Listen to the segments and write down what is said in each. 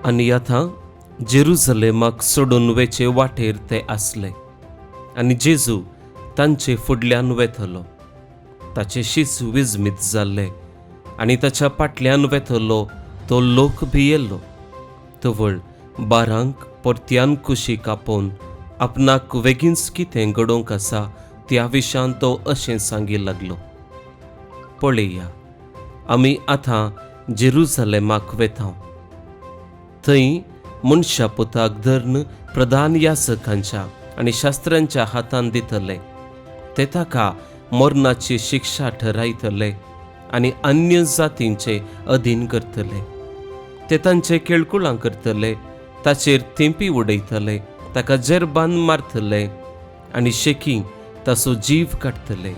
आनी आतां जेरुजलेमाक सोडून वेचे वाटेर ते आसले आनी जेजू तांचे फुडल्यान वेतलो. ताचे शीस विजमीत जाल्ले आनी ताच्या फाटल्यान वेतलो तो लोक भियेल्लो. तवळ बारांक परत्यान कुशीक आपोवन आपणाक वेगींच कितें घडोवंक आसा त्या विशयान तो अशें सांगी लागलो, पळया आमी आतां जेरुजलेमाक वेता. थंय मनशा पुताक धरून प्रधान यासकांच्या आनी शास्त्र्यांच्या हातान दितले. ते ताका मरणाची शिक्षा ठरायतले आनी अन्य जातींचे अधीन करतले. ते तांचे केळकुळां करतले, ताचेर थेंपी उडयतले, ताका जेरबान मारतले आनी शेकी ताचो जीव काडटले.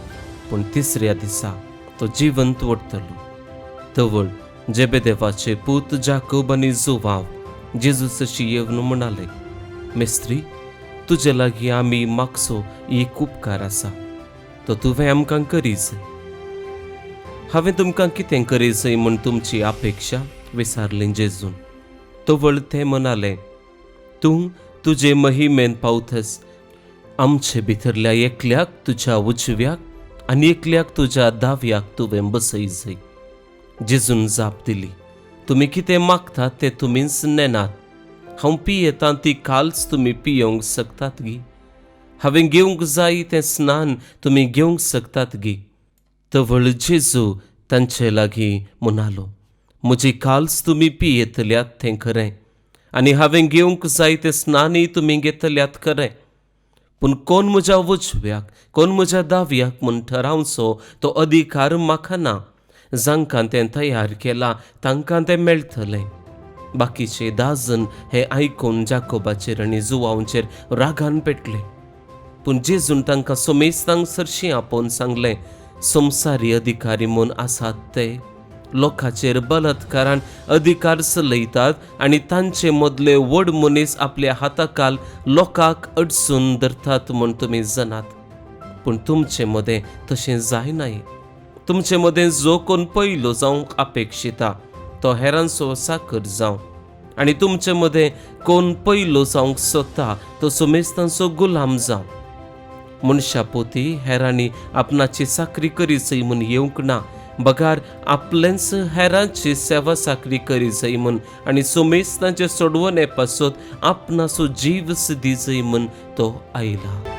पूण तिसऱ्या दिसा तो जिवंत उरतलो. तवळ जेबेदेवाचे पूत जाकोब आनी जुवाव जेजूसशी येवन म्हणाले, मेस्त्री, तुजे लागीं आमी मागचो एक उपकार आसा, तो तुवें आमकां करी जाय. हांवें तुमकां कितें करी जाय म्हूण तुमची अपेक्षा विचारली जेजून. तवळ ते म्हणाले, तूं तुजे महिमेन पावतस आमचे भितरल्या एकल्याक तुज्या उजव्याक आनी एकल्याक तुज्या दाव्याक तुवें बसय जाय. जेजून जाप दिली, तुमी कितें मागतात तें तुमीच नेनात. हांव पियेतां ती काल्च तुमी पियोवंक शकतात गी? हांवें घेवंक जाय तें स्नान तुमी घेवंक शकतात गी? तवळ जेजू तांचे लागीं म्हणालो, म्हजी काल्च तुमी पियेतल्यात तें खरें आनी हांवें घेवंक जाय तें स्नानय तुमी घेतल्यात खरें, पूण कोण म्हज्या उजव्याक कोण म्हज्या दाव्याक म्हूण ठरावचो तो अधिकार म्हाका ना. जांकां तें तयार केलां तांकां तें मेळटलें. बाकीचे 10 जण हें आयकून जाकोबाचेर आनी जुवांचेर रागान पेटले. पूण जेजून तांकां सोमेस्तांक सरशीं आपोवन सांगलें, संवसारी अधिकारी म्हूण आसात ते लोकांचेर बलात्कारान अधिकार चलयतात आनी तांचे मदले व्हड मनीस आपल्या हाताखाल लोकांक अडचून धरतात म्हूण तुमी जाणात. पूण तुमचे मदें तशें जायनाय. तुमचे मदें जो कोण पयलो जावंक अपेक्षिता तो हेरांचो साकर जावं आनी तुमचे मदें कोण पयलो जावंक सोदता तो सुमेस्तांचो गुलाम जावं. मनशा पोती हेरांनी आपणाची चाकरी करी जाय म्हूण येवंक ना, बगार आपलेंच हेरांची सेवा चाकरी करी जाय म्हूण आनी सुमेस्तांचे सोडवणे पासत आपणाचो जीव दी जाय म्हूण तो आयला.